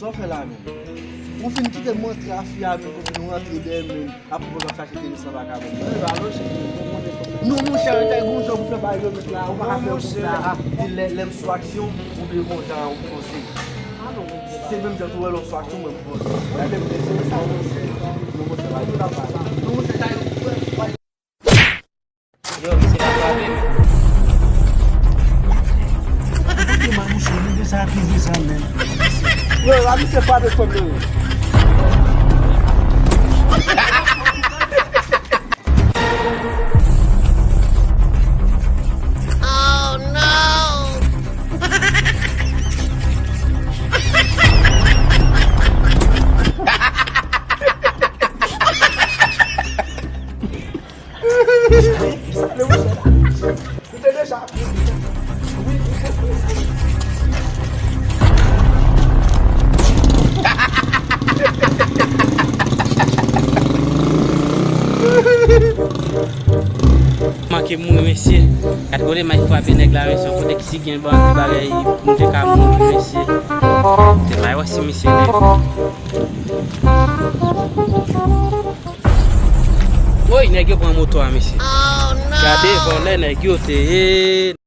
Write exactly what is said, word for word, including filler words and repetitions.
Sa w fè la menm? Ou fin kite m antre a fi a menm, ou fin rantre dèyè menm. Apre w ap chache teni san vakabon. Non, monchè, te gon jan pou fè bagay yo met la, ou pa ka fè konsa. Di lè, lè m sou aksyon, ou vle gon jan ou panse. Se menm jan tou wè lè w sou aksyon, mwen m panse. Wè, menm de se sa, monchè. Non, monchè, bagay yo t ap pase. Non, monchè, sa yo. Yo, misye pa frape, men. Kote man, monchè, nou deja akize sa menm. Yo, la misye frape fanm nan. Manke mouri, mesye. Gad kote Mike frape nèg la, mesye. Kote ki si gen bandi bagay, nou te ka mouri, mesye. Te bay wè si misye leve. Woy, nèg yo pran moto a, mesye. Gade vòlè nèg yo te ye.